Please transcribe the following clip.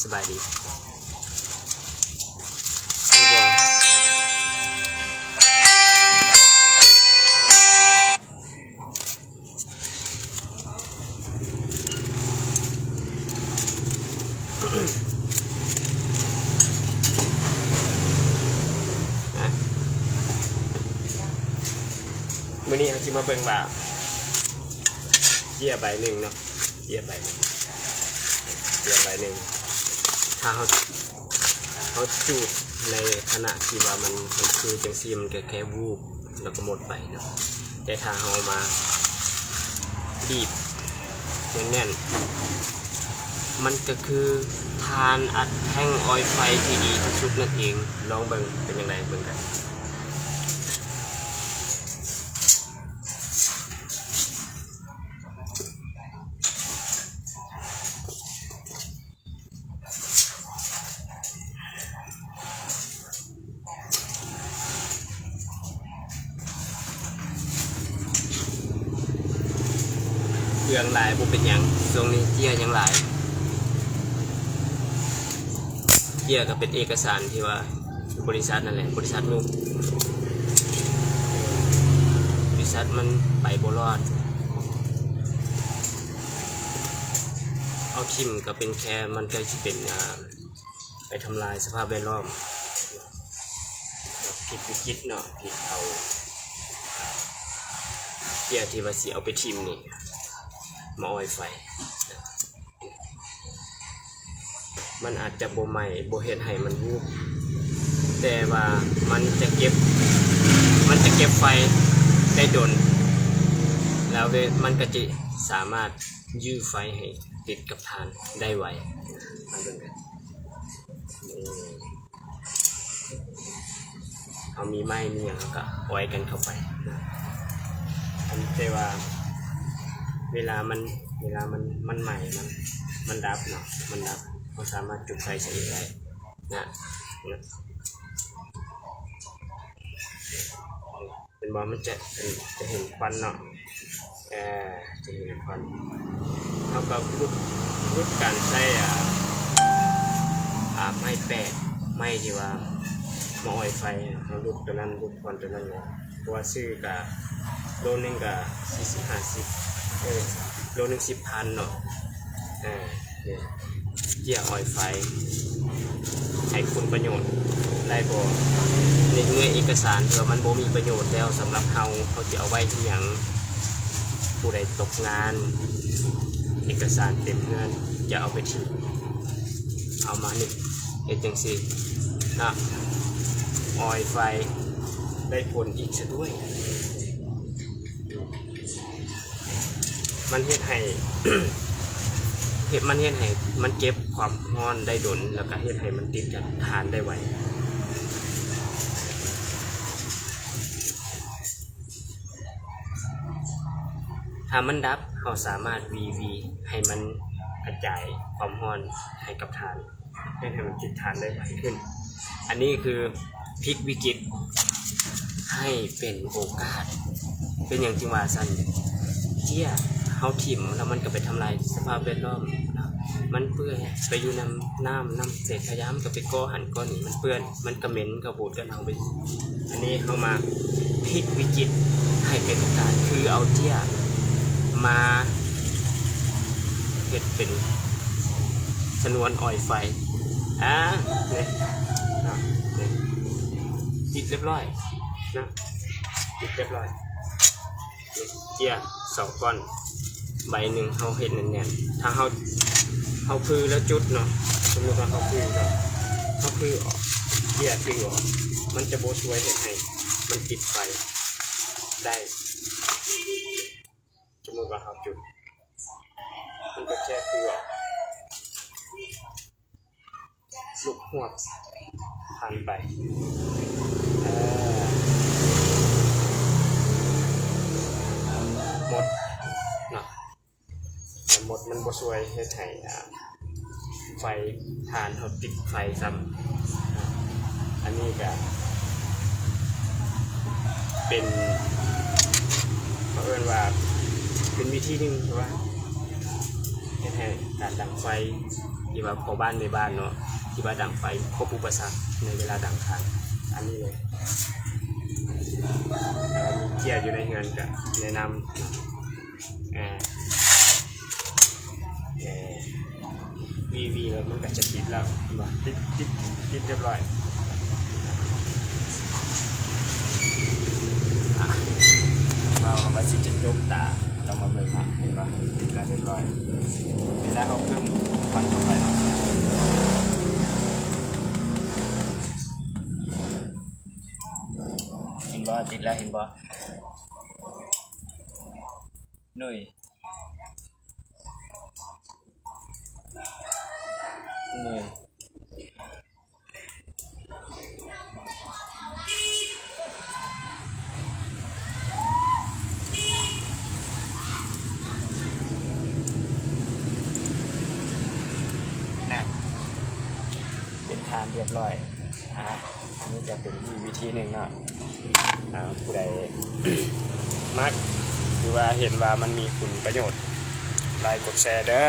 ສະບາຍດີ. ມື້ນີ້ເຮົາຊິມາເບິ່ງວ່າ ເຈ້ຍໃບໜຶ່ງເນາະ ເຈ້ຍໃບໜຶ່ງ ເຈ້ຍໃບໜຶ່ງ ຖ້າເຮົາ ເຮົາຈູດໃນຂະນະທີ່ວ່າມັນ ມັນຄືຈັ່ງຊີ້ ມັນກະແຄ່ວູບ ແລ້ວກະໝົດໄປເນາະ. ແຕ່ຖ້າເຮົາມາບີບແໜ້ນໆ ມັນກະຄືຖ່ານອັດແທ່ງອອຍໄຟທີ່ດີທີ່ສຸດນັ້ນເອງ. ລອງເບິ່ງເປັນຈັ່ງໃດ ເບິ່ງກັນ. ເຄື່ອງຫຼາຍບໍ່ເປັນຫຍັງ, ຊ່ວງນີ້ເຈ້ຍຍັງຫຼາຍ. ເຈ້ຍກະເປັນເອກະສານທີ່ວ່າ ບໍລິສັດນັ້ນແຫຼະ ບໍລິສັດນຸກ ບໍລິສັດມັນໄປບໍ່ລອດ. ເອົາຖິ້ມກະເປັນແຄ່ ມັນກະຊິເປັນ ອ່າ ໄປທຳລາຍສະພາບແວດລ້ອມ. ຜິດວິກິດເນາະ ຜິດເອົາເຈ້ຍທີ່ວ່າຊິເອົາໄປຖິ້ມນີ້ມາອອຍໄຟ. ມັນອາດຈະບໍ່ໄໝ້ ບໍ່ເຮັດໃຫ້ມັນວູບ ແຕ່ວ່າມັນຈະເກັບ ມັນຈະເກັບໄຟໄດ້ດົນ ແລ້ວມັນກະຈະສາມາດຢື້ໄຟໃຫ້ຕິດກັບຖ່ານໄດ້ໄວ. ມາເບິ່ງກັນ ນີ້ ເຮົາມີໄມ້ມີຫຍັງ ເຮົາກະອອຍກັນເຂົ້າໄປ. ອັນ ແຕ່ວ່າເວລາມັນ ເວລາມັນ ມັນໄໝ້ ມັນ ມັນດັບເນາະ ມັນດັບ ເຮົາສາມາດຈຸດໄຟໃສ່ອີກໄດ້ນະ ນະ. ເຫັນບໍ່ ມັນຈະ ຈະເຫັນຄວັນເນາະ ເອີ ຈະເຫັນຄວັນ. ເຮົາກະຫຼຸດ ຫຼຸດການໃຊ້ ອ່າ ອ່າ ໄມ້ແປກ ໄມ້ທີ່ວ່າມາອອຍໄຟ ເຮົາຫຼຸດໂຕນັ້ນ ຫຼຸດຄວັນໂຕນັ້ນເນາະ. ເພາະວ່າຊື້ກະ ໂລໜຶ່ງກະສີ່ສິບ ຫ້າສິບ ເອີ ໂລໜຶ່ງສິບພັນເນາະ ເອີ. ເຈ້ຍອອຍໄຟ ໃຫ້ຄຸນປະໂຫຍດໄດ້ບໍ່? ໃນເມື່ອເອກະສານທີ່ວ່າມັນບໍ່ມີປະໂຫຍດແລ້ວສຳລັບເຮົາ ເຮົາຈະເອົາໄວ້ເຮັດຫຍັງ? ຜູ້ໃດຕົກງານ ເອກະສານເຕັມເຮືອນ ຈະເອົາໄປຖິ້ມ ເອົາມານີ້ ເຮັດຈັ່ງຊີ້ນະ ອອຍໄຟ ໄດ້ຜົນອີກຊະດ້ວຍ. ມັນເຮັດໃຫ້ ເຮັດ ມັນເຮັດໃຫ້ມັນເກັບຄວາມຮ້ອນໄດ້ດົນ ແລ້ວກະເຮັດໃຫ້ມັນຕິດກັບຖ່ານໄດ້ໄວ. ຖ້າມັນດັບ ເຮົາສາມາດວີ ວີ ໃຫ້ມັນກະຈາຍຄວາມຮ້ອນໃຫ້ກັບຖ່ານ. ເຮັດໃຫ້ມັນຕິດຖ່ານໄດ້ໄວຂຶ້ນ. ອັນນີ້ຄື ພລິກວິກິດໃຫ້ເປັນໂອກາດ. ເປັນຫຍັງຈຶ່ງວ່າຊັ້ນ? ເຈ້ຍເຮົາຖິ້ມແລ້ວມັນກະໄປທຳລາຍສະພາບແວດລ້ອມ ມັນເປື້ອຍໄປຢູ່ນຳນ້ຳ ນຳເສດຂະຫຍະ ມັນກະໄປເກາະຫັ້ນເກາະນີ້ ມັນເປື້ອນ ມັນກະເໝັນ ມັນກະບູດກັນເຮົາໄປ. ອັນນີ້ເຮົາມາ ພລິກວິກິດໃຫ້ເປັນໂອກາດ ຄືເອົາເຈ້ຍມາເຮັດເປັນຊະນວນອອຍໄຟ. ອາ ນີ້ ອາ ນີ້ ຕິດລຽບຮ້ອຍນະ ຕິດລຽບຮ້ອຍ. ເຈ້ຍສອງກ້ອນ ໃບໜຶ່ງເຮົາເຮັດແໜ້ນໆ ຖ້າເຮົາ ເຮົາຄືແລ້ວຈຸດເນາະ ສົມມຸດວ່າເຮົາຄືເນາະ ເຮົາຄືອອກ ເຈ້ຍຄືອອກ ມັນຈະບໍ່ຊ່ວຍເຮັດໃຫ້ມັນຕິດໄຟໄດ້. ສົມມຸດວ່າເຮົາຈຸດ ມັນກະແຄ່ຄືອອກ ລຸກຮວບ ຜ່ານໄປ ເອີ ໝົດເນາະ ແຕ່ໝົດມັນບໍ່ຊ່ວຍເຮັດໃຫ້ ອາ ໄຟ ຖ່ານເຮົາຕິດໄຟຊ້ຳ. ອັນນີ້ກະເປັນ ເຂົາເອີ້ນວ່າເປັນວິທີໜຶ່ງທີ່ວ່າເຮັດໃຫ້ການດັງໄຟ ທີ່ວ່າພໍ່ບ້ານແມ່ບ້ານເນາະ ທີ່ວ່າດັງໄຟ ຄົບອຸປະສັກໃນເວລາກາງຄັນ ອັນນີ້ເລີຍ. ຖ້າວ່າມີເຈ້ຍຢູ່ໃນເຮືອນກະແນະນຳ ເອີ ວີວີ ແລ້ວມັນກະຈະຕິດແລ້ວ ເຫັນບໍ່? ຕິດ ຕິດ ຕິດຮຽບຮ້ອຍ. ອ່ະ ເຮົາກະວ່າຊິຈະຈົກຕາ ເຮົາມາເບິ່ງເນາະ ເຫັນບໍ່? ຕິດແລ້ວຮຽບຮ້ອຍ. ເວລາເຮົາເພີ່ມຄວັນເຂົ້າໄປເນາະ ເຫັນບໍ່? ຕິດແລ້ວ ເຫັນບໍ່? ໜຸ່ຍ ໜຸ່ຍ ນະ ເປັນຖ່ານຮຽບຮ້ອຍ. ອ່າ ອັນນີ້ຈະເປັນອີກວິທີໜຶ່ງເນາະ. ອ່າ ຜູ້ໃດມັກ ຫຼືວ່າເຫັນວ່າມັນມີຄຸນປະໂຫຍດ ໄລກົດແຊເດີ.